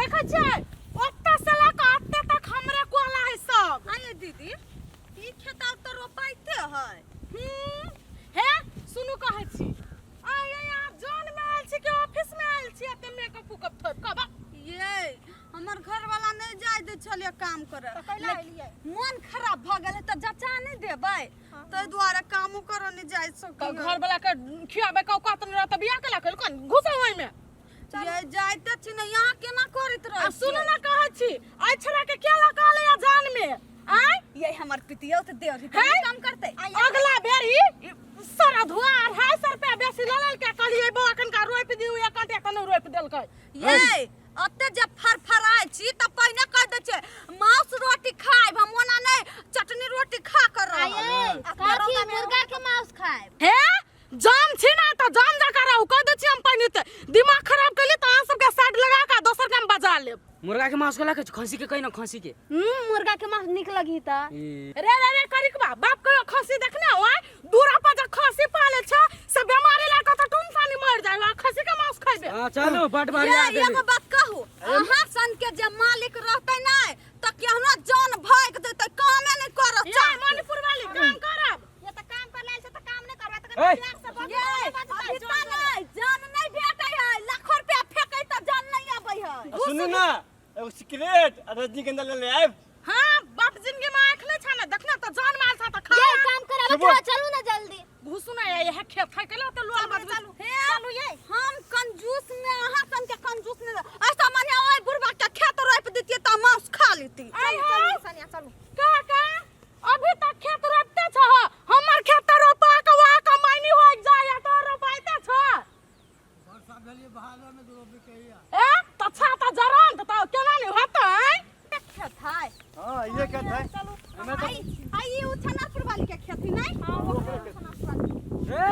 देखै छियै ओतऽ से लऽ कऽ एते तक हमरे कोला है सब। आये दीदी, ई खेत आब तऽ रोपाइते है। हम्म, हे सुनू कहै छी आइ अहाँ जॉन में आयल छी कि ऑफिस में आयल छी एते मेकअप उकअप थोपि कऽ बा ये हमर घर वाला नहीं जाय दे छलिए काम करे। तऽ कैला एलियै? मन खराब भऽ गेलै तऽ जचा नहीं देबै, ताहि दुआरे कामो करऽ नहीं जाय तऽ सकिए। घर वाला के खियाबै के औकात नहीं रहत तऽ बियाह केला केलकन घुसो ओहिमे। ये जाइते छी ने, यहाँ केना करैत रहै आ सुनू ने कहै छी आइ छड़ा के केला कहले या जान में आय ये हमर पितियौत देवर है? ही काम करतै। अगला बेरी सर धुआ 250 रुपया बेसी लऽ लेलकै, कहलियै बौआ कनिका रोपि दियौ, एक कांटे तऽ नहि रोपि देलकै। ये अते जे फरफराय छी तऽ पहिने कह दै छै मांस रोटी खायब हम, ओना नहि चटनी रोटी खा कर रहब। आये काकी मुर्गा के मांस खायब। हे जान छी ना तऽ जान जका रहू, कह दै छी हम पहिने तऽ दिमाग खराब केली तऽ अहाँ सबके साइड लगा कऽ दोसर काम बजा लेब। मुर्गा के मांस कोला के खसी के कहि ना खसी के। मुर्गा के मांस नीक लगी त। ई। रे रे रे करिकबा बाप कहियो खसी देखने हो? आय दूरा पर जे खसी पाले छ से बेमारी लए कऽ तऽ टुनसानी मरि जाय, आ खसी के मांस खैबे। हां चलू बड बढ़िया ये एगो बात कहू, अहाँ सन के जे मालिक रहतै नै तऽ केहनो जान भागि देतै, कामे नै करत। ये मणिपुर वाली काम करब। ये तऽ काम पर लायल छै तऽ काम नै करबै तऽ ए! प्यार से बजबै, ये बजतै, अभी तऽ नै जान नै भेटै है, लाखो रुपया फेकै तऽ जान नै अबै है। आ सुनू ना, एगो सिगरेट आ रजनीगंधा ले ले आयब। हाँ बाप जिंदगी में आंख नहीं छाने देखना तो जान माल था तो खा। ये काम कराबे सुबह। चलू ना जल्दी। घुसू ना यह खेत खाइ के तो लोल बजबै। चलू चलू ये हम कंजूस में अहाँ सन के कंजूस ने ऐसा माने ओए बुढ़बा के खेत रोप दितिए त मांस खा लेती। आइ चलू हो सनिया चलू। काका अभी तक खेत रोपते छ, हमर खेत त रोपा के वहाँ कमाइनी हो जाय तो रोपाइते छ। ए त छा त जरन त केना नहीं होतै? खेत है। हां ये खेत है। चलू आई आई ई उछनापुर वाली के खेत है नहीं? हां वो उछनापुर वाली। ए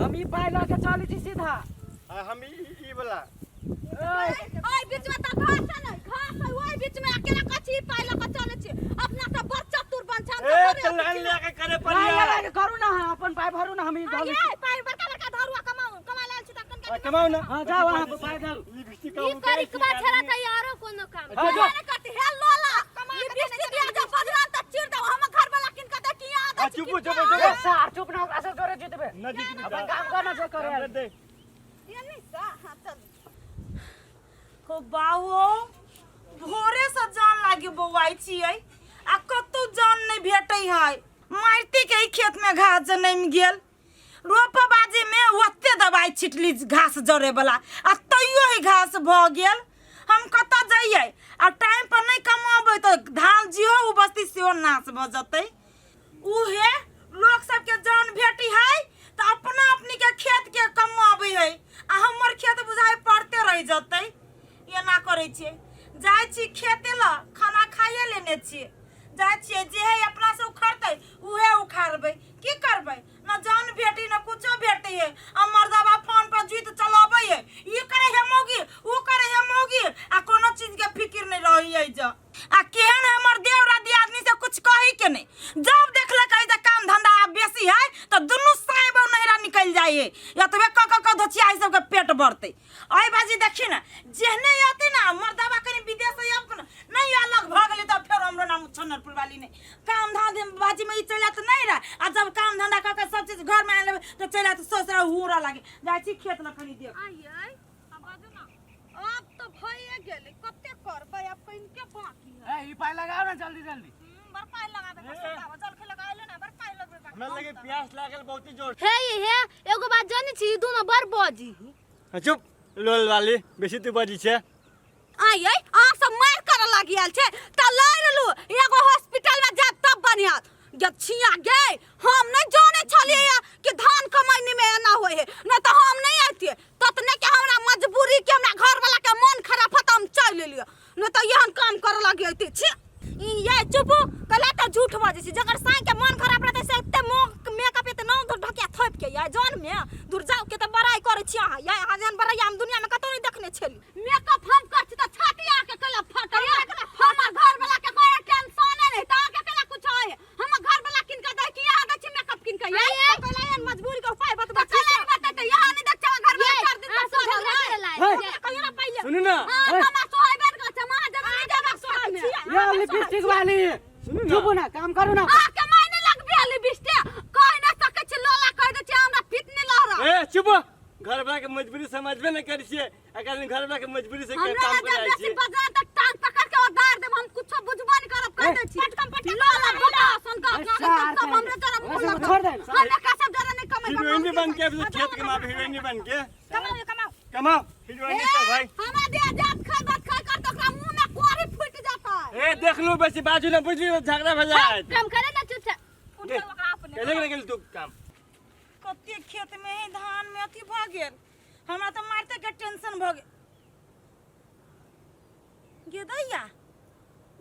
हम ई पाइ लऽ के चलै छी सीधा। आ हम ई ई वाला। ओइ बीच में त घास है नै, घास है ओइ बीच में अकेला कथी पाइ लऽ के चलै छी, अपना त बड़ चतुर बन छै। हम ए त त लाइन लगा के करे लाइन पड़िया। लगा के करू ना, अपन पाइ भरू ना, हम ई धऽ लै ये छी। पाइ बड़का बड़का धरुआ कमाऊ कमा लायल छी तखन आ, कमाउ ना। हां जाउ अहाँ पाइ धरू। लिपस्टिक ई करिकबा छड़ा त यारो कोनो काम हां जो। कमाए करती हे लोला, ई बिस्ती दिया जे बजरा त चीर दौ, हम घर वाला किन के दे कि याद आ, अछि चुप कि चुप ना? चुप। ए सार चुप ना, ओकरा से जोरे जीतबे। न जीतबे। अपन काम कर ना जो करे। हमरा दे। ये नहीं सा, हां चल। हो बाओ, भोरे से जान लागी बौआइ छियै आ कतौ जान नहि भेटै है। मारिते के ई खेत में घास जनमि गेल, रोपबाजी में ओते दवाई छिटली घास जरे वाला आ तैयो ही घास भऽ गेल। हम कतऽ जइयै? आ टाइम पर नहि कमाबै तऽ धान जेहो उपजतै सेहो नाश भऽ जेतै। उहे लोक सबके जान भेटी है तऽ अपना अपनी के खेत के कमाबै है आ हमर खेत बुझाइ पड़ते रहि जेतै। एना करै छियै, जाइ छी खेते लऽ, खाना खाइए लेने छियै, जाइ छियै जे है अपना से उखड़तै उहे उखाड़बै। की करबै, न जान भेटी न कुछो भेटै है। आ मर्दबा फोन पर जुइत चलाबै है, ई करे है मौगी ऊ करे है मौगी, आ कोनो चीज के फिक्र नहीं रहै है। ज आ केहन हमर देवरा दियादनी से कुछ कही के नहीं, जब देखलक है जे काम धंधा आब बेसी है तो दुनू साई बहु नहिरा निकल जाय है, एतबे क क क धोचिया सबके पेट बढ़तै। अय बाजी देखी ना, जेहने अते ना मर्दबा कनी विदेश से आब न नहीं अलग भ गेलै त फेर हमरो नाम छनरपुर वाली नहीं। काम धंधा बाजी में ई चलि जात नहीं रहा, आ जब काम धंधा क के सब चीज घर में आनि लेबै त चलि जात ससुरा हुरा लागे। जाइ छी खेत ल कनी देख। आइयै आ बाजू ना, आब त भइए गेलै, कते करबै आब कनिके बाकी है। ए ई पाइ लगाओ ना जल्दी जल्दी। बड़ पाइ लगा दे जल खे लगा ले ना, बड़ पाइ लगबे बाकी। हमरा लगे प्यास लागल बहुत जोर। हे ये हे एगो बात जानै छी, ई दुनो बड़ बजी। हाँ, चुप लोल वाली, बेसी तू बजी छे। आइयै अहाँ सब मारि करऽ लागि आयल छै तऽ लड़ि लू, एगो हॉस्पिटल में जायब तब बढ़िया। गछिया गे, हम नहीं जाने छलियै कि धान कमैनी में एना होय है, नहीं तऽ हम नहीं अइतियै। ततने के हमरा मजबूरी के हमरा घर वाला के मन खराब होता हम चलि एलियै, नहीं तऽ एहन काम करऽ लागि अइती। छी ई ये चुप कला तऽ झूठ बजै छी, जकर साई के मन खराब रहतै से एते मोह मेकअप एते नाम धुर ढकिया थोपि के ये जान में दूर जाउ के तऽ बड़ाई करै छी अहाँ। ये अहाँ जेहन बड़ाई हम दुनिया में कतौ नहीं देखने छली। मेकअप हम करै छी तऽ छाती अहाँ के कला फटै, हमर घर वाला के कोई टेंशन नहीं तऽ अहाँ के कला कुछ है। हमर घर वाला किन के दै कि अहाँ दै छी मेकअप किन के? ये ये कला एहन मजबूरी के उपाय बतबै छी। कला बतैते यहाँ नहीं देख छै घर वाला ये, चार दिन अहाँ तक सब झगड़ा सोचल करे है। लायक। कहियो ना पहिले। सुनू ना। हां, तमाशो आइबे न लिपस्टिक वाली। चुप ना, काम करू ना। आ के मायने लगबे लिपस्टिक कहि ना सकै छी, लोला कहि दै छी हमरा फितनी लहरा। ए चुप, घर वाला के मजबूरी समझबे नहीं करी छियै। अगर घर वाला के मजबूरी से हमरा काम लग करे बेसी छियै। बजा त टांग पकड़ के उधार देब, हम कुछो बुझबो नहीं करब, कह दै छी। पटकम पटकम लोला बता सुन का अच्छा, सब हमरे जरा मुंह अच्छा, लग छोड़ दे। हम का सब जरा नहीं कमाई। हीरोइन बन के अभी खेत कमा, हीरोइन बन के कमाओ ये, कमाओ। कमाओ हीरोइन सब भाई। हमरा दे जात खाय बात खाय कर त ओकरा मुंह में कोरी फूट जाता है। ए देख लो बेसी बाजू ना, बुझली झगड़ा भऽ जायत। काम करे ना चुपचाप। उठ के ओकरा अपने केले गेल तू काम। कते खेत में है धान में अथी भऽ गेल, हमरा तऽ मारते के टेंशन भऽ गेल। गे दैया,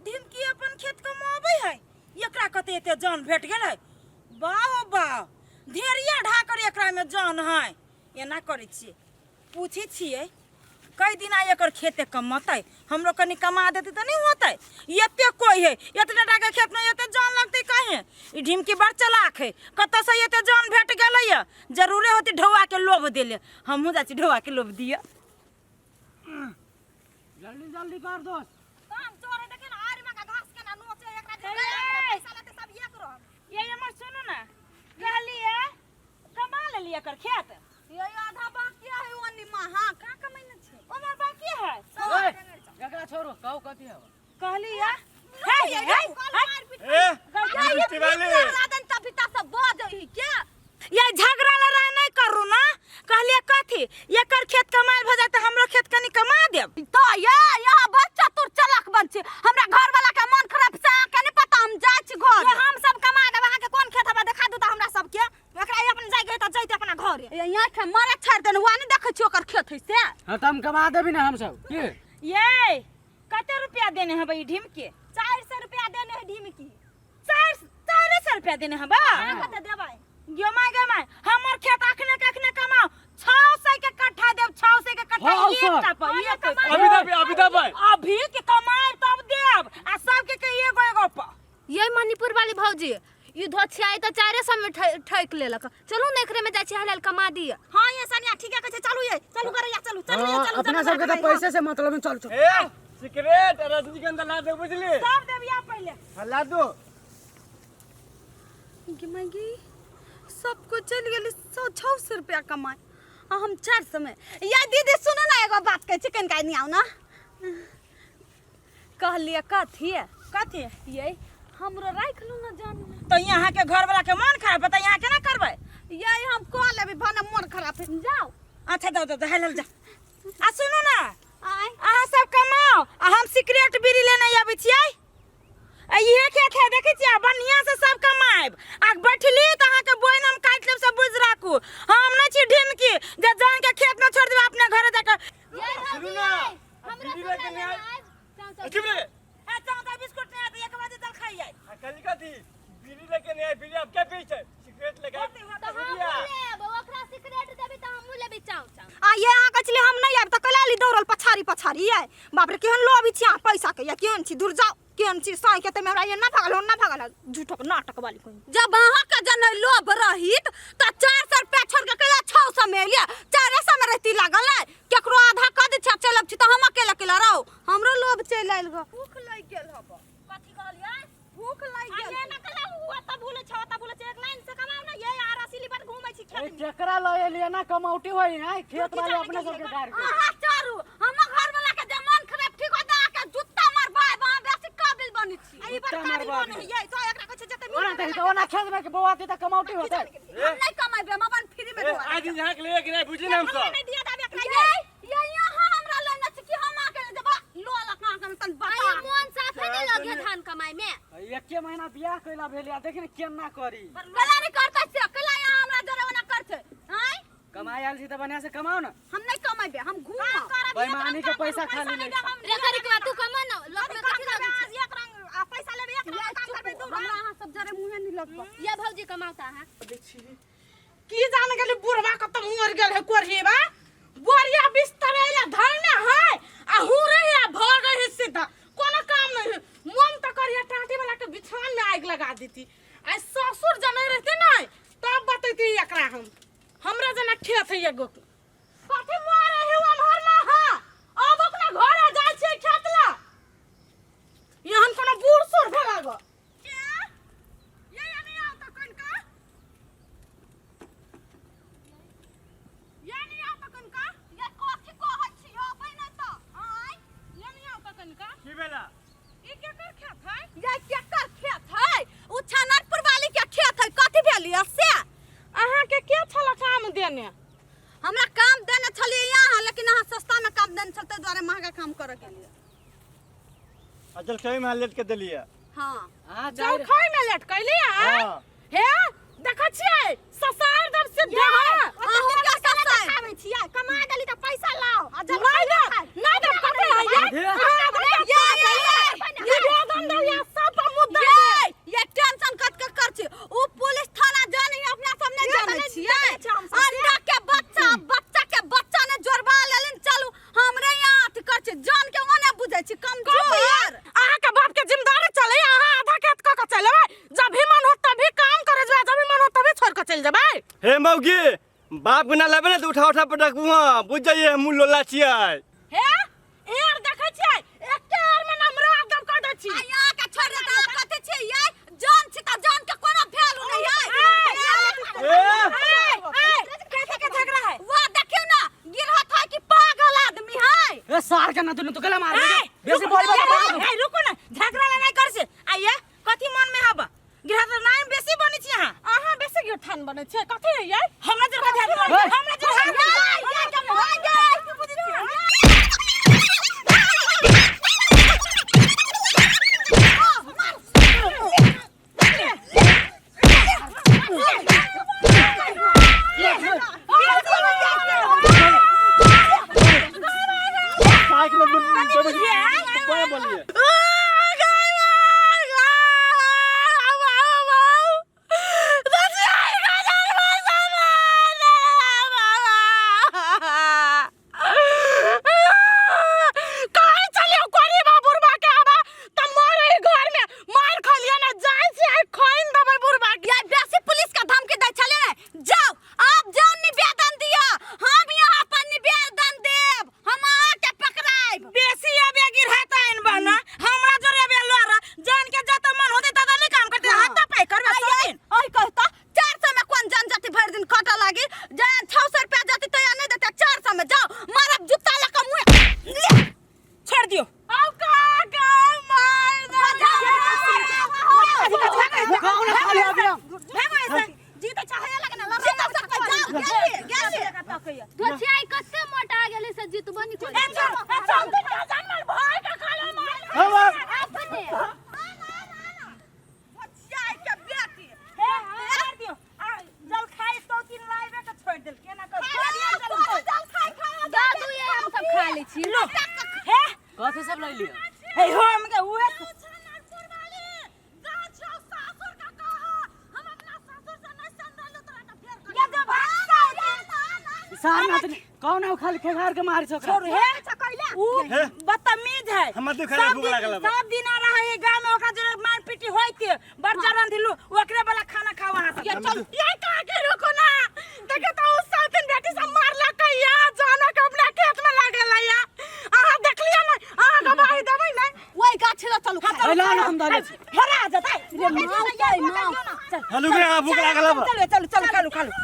ढिमकी अपन खेत कमाबै है, एकरा कते एते जान भेट गेल है। बाह बाह, ढेरिया ढाकर एकरा में जान है। एना करै छियै, पूछै छियै कई दिना एकर खेते कमतै, हमरो कनि कमा देतै तऽ नहि होतै। एते कोइ है, एतने टाके खेतमे एते जान लगतै काहे? ई ढिमकी बड़ चलाक है, कतऽसँ एते जान भेट गेलैए? जरूरे होतै ढौआके लोभ देले। हमहूँ जाइ छी ढौआके लोभ दिअ। जल्दी जल्दी कर दोस्त। काम चोर है, देखिन आरि में का घास केना नोचे एकरा, जे पैसा लेते सब एक रहत। ये हमर सुनू ना, कहलिए कमा लेलिए एकर खेत? ये आधा बाकी है ओनी मा। हां, का कमाइने छै? ओमर बाकी है। ए, एकरा छोड़ो, कहू कथी है? कहलिए हे हे ए लिपस्टिक वाली। राधन तबिता सब बजै के। ये झगड़ा लड़ाई नहीं करू ना। कहलिए कथी, एकर खेत कमायल भऽ जाए तऽ हमरो खेत कनि कमा देब। तो ये यहाँ बड़ चतुर चलाक बन छी। हमरा घर वाला के मन खराब से अहाँके नहीं पता, हम जाइ छी घर। ये हम सब कमा देब अहाँके। कोन खेत हवा देखा दू तऽ हमरा सबके। एकरा ई अपन जाइ के तऽ जैते अपना घरे। ये यहाँ के मारे छाड़ि देने वहाँ नहीं देखै छी ओकर खेत है से। हाँ तऽ हम कमा देबी ना हम सब की। ये कते रुपया देने हबै ई ढिमके? 400 रुपया देने है ढिमकी। 400 रुपया देने हबा? अहाँ कते देबै? गे my गे my, हमर खेत अखने के अखने कमाओ, 600 के कट्ठा देब, 600 के कट्ठा। 600? एकटा पर एक। अभी देबै, अभी देबै। अभी के कमाए तब देब, आ सबके के एगो एगो पर। ये मणिपुर वाली भौजी, ई धोछियाई तऽ 400 में ठकि लेलक। चलू ने, एकरे में जाइ छी, हलाल कमा दिअ। हाँ ये सनिया ठीके कहै छै। चलू ये, चलू करैया, चलू चलू ये। हाँ, चलू। अपना सबके तऽ पैसे से मतलब है, चल चल। ए सिगरेट आ रजनीगंधा ला दे, बुझली? सब देबिया पहिले। हाँ, ला दो। गे माय सब कुछ चलि गेलै, 100, 600 रुपया कमाए आ हम 400 में। या दीदी, सुनू ना, एगो बात कहै छी, कनिका एनी आउ ना। कहलियै कथी? कथी? ये हमरो राखि लू ना जान। तो यहाँ के घर वाला के मन खराब है, यहाँ केना करबै? ये हम कह लेबै, भने मन खराब है, जाओ। अच्छा जाओ जाओ, हेल जा। आ सुनू ना, आय। अहाँ सब कमाओ आ हम सिगरेट बीड़ी लेने आबै छियै। आ इहे खेत है, देखै छियै, बढ़िया से सब कमाएब। आ बैठली तऽ अहाँके बोइन हम काटि लेब, सब बुझि राखू। हम नहि छी ढिमकी जे जान के खेत में छोड़ देबै अपने घरे जाके। सुनू ना, बीड़ी लेके नहीं आए। चुप रे। ए चौथा बिस्कुट नहीं आते, एक बजे चल खाइए। आ कल कथी बीड़ी लेके नहीं आए? बीड़ी अब क्या पी छै? सिगरेट लेके आए। तऽ हम बुझलियै? लेब, ओकरा सिगरेट देबी तऽ हमहूँ लेबै चाउ चाउ। आ ये अहाँ कहै छलियै हम नहि आयब, तऽ कैला ली दौड़ल पछाड़ी पछाड़ी? आय बाप रे, केहन लोभी छी अहाँ पैसा के। या केहन छी, दूर जाओ, केहन छी साँइ के तमे हमरा ये ना भगल हो ना भगल, झूठो के नाटक वाली कोई। जब अहाँके जनै लोभ रहित तऽ 400 रुपया छोड़ के कैला 600 में एलियै? 400 में रहती लागल नै केकरो आधा कऽ दै छै, चलब छी तऽ हम अकेला अकेला रहो, हमरो लोभ चलि आयल गो। भूख लागि गेल हब। कथी कहलियै? भूख लागि आ गेल। ये ना कला हुआ त भूले छौ त भूले छौ, एक लाइन से कमाओ ना। ये आर असली बट घूमै छी ए, खेत में। केकरा लऽ एलियै ना कमौटी होई है खेत वाले अपने सबके गाड़ के। अहाँ चारू हमर घर वाला के जे मन खराब ठीक होता, अहाँके जुत्ता मारबाय, अहाँ बेसी काबिल बनै छी। आ ई बड़ कुत्ता काबिल मरबा बनै है ये तो एकरा कहै छै जते ओना देखी तऽ ओना खेत में के बौआ तऽ कमौटी होतै। हम नहीं कमाइबे, हम अपन फ्री में ए दुआ। आज यहाँ के ले के नहीं, बुझली ना हम सब। नहीं दिया दाबे एकरा। ये ये यहाँ हमरा लेने छी कि हम आके जब लो लका के तन बता। मोन साफे नहीं लगे धान कमाई में। एके महीना बियाह कैला भेल या देखी ने केना करी। कला नहीं करते से कला यहाँ हमरा जरे ओना करते आय। कमाई आयल छी तऽ बढ़िया से कमाओ ना। हम नहीं कमाइबे, हम घूमब। बेईमानी के पैसा खाली ले। रे करी के तू कमा ना, लोग में कथी लगे छै? एक रंग आ पैसा लेबे, एक रंग काम करबे दू। हमरा अहाँ सब जरे मुँहे नहीं लगबो। ये भौजी कमाता है। की जान गेली बुढ़वा कत मर गेल है कोढ़ीबा, बोरिया बिस्तर या धरने है आ हुरे या भग है सीधा, कोनो काम नहीं है। मन त करिया टाटी वाला के बिछान में आग लगा देती। आ ससुर जने रहते नहीं तब बतैती एकरा हम। हमरा जना खेत है एगो, कथी मारे है अनहर में है। अब अपना घर आ जाय छै खेत ला, एहन कोनो बूढ़ काम देने। हमरा काम देने छलियै यहाँ, लेकिन अहाँ सस्ता में काम देने छल, ताहि दुआरे महंगा काम करऽ गेलियै। अचल कहीं में लेट के देलिए। हाँ। हाँ। जलखै में लेट कैली। हाँ। हे, देखै छियै ससार दब सीधा। अहूँ के सस्ता खाबै छियै, कमा देली तऽ पैसा लाओ आ जब नहीं दे, नहीं दे, कते है ये? ये ये ये वेदन दे या सब पर मुद्दा। ये ये टेंशन कत के कर छी? उ पुलिस थाना जाने, अपना सब नहीं जाने छियै। अंडा के बच्चा, बच्चा के बच्चा ने जोड़बा लेलिन। चलू, हमरे यहाँ अथी कर छी, जान के ओने बुझै छी कमजोर। अहाँ के बाप के जिम्मेदारी चले, अहाँ आधा खेत क के चलेबै, जब भी मन हो तभी काम करे जेबै, जब भी मन हो तभी छोड़ के चल जेबै। हे मौगी, बाप के ना लेबे ने तऽ उठा उठा पटकबू। हाँ, बुझ जाइए, हमहूँ लोला छियै। हे, एर देखै छियै, एके एर में नमरा एकदम कर दै छी। आ यहाँ के छोड़ दे त कथि छी ये? जान छी त जान के कोनो वैल्यू नहीं है। ए! कथी के झगड़ा है? वाह, देखियो ना, गिरहत है कि पागल आदमी है। ए सार के ना दुनु तो गला मार ए, बेसी बोल। ए, रुको ना, झगड़ा ला नहीं कर से आइए। कथी मन में हब गिरहत नाम बेसी बनी छी अहाँ? अहाँ बेसी गिरथान बनै छियै। कथी है ये? हमरा जर हाथ ए! हमरा जर हाथ। सार के ना बोलिए। कहाँ चलियो कोरी बा बुढ़बा के आबा त मरे घर में मार खलियो ना, जाय छी आइ खइन देबै बुढ़बा के। ये बेसी पुलिस का धमकी दै छले ने। जाओ, आप जाओ, निवेदन दिया, हम यहाँ पर निवेदन देब, हम अहाँ के पकड़ाइब। बेसी अबे गिरहत आइन बना हमरा जोरे अबे लोरा जान के जत मन होते तत नहीं काम करते, हाथ पाई करबे सब दिन। ओइ कहता 400 में कोन जान जाति भरि दिन कटऽ लागी? जे 600 रुपया जाति तैया नहीं देते 400 में। जाओ, मारब जुत्ता लऽ कऽ मुँह। छोड़ दियो। आउ का का मार दे। खाओ ना, खा लिया अभी हम। भागो ऐसे जी तऽ चाहे लगे ना। जीतब सकबै, जाओ, गेली गेली। धोछियाई कते मोटा गेलै से जीतबो नहीं ए छोड़, ए छोड़। जानवर भाई का खालो मार। हम अपने। बचिया के बेटी। हे, छोड़ दियो। आ जल खाई तो तीन लाइबे के छोड़ देल केना कर जल खाइ खाइ। दादू ये हम सब खा लै छी। लो हे। कथी सब ले लिया? हे हो, हम के उहे। ये जो भाग सार ना तो कौन है खाली खेघार के मार छोकरा? छोड़ हे, उ बदतमीज है। हमरा तो खाली सब भूख दिन- लागल बा। सब दिन आ रहा है गांव में, ओकरा जोरे मार पीटी होइते बड़ जरन दिलु, ओकरे वाला खाना खाओ अहाँ सब। ये चल, ये का के रुको ना, देखे तो उस साथिन बेटी सब मारला कहिया जाना के अपना खेत में लागल है या। अहाँ देखलिए ना? अहाँ गवाही देबै ने? ओहि गाछ लग चलू खाइ। ए, ला ना, हम डाले छी। हेरा जतै। रे माँ, माँ। चल। हेलो, के भूख लागल बा। चलो चलो।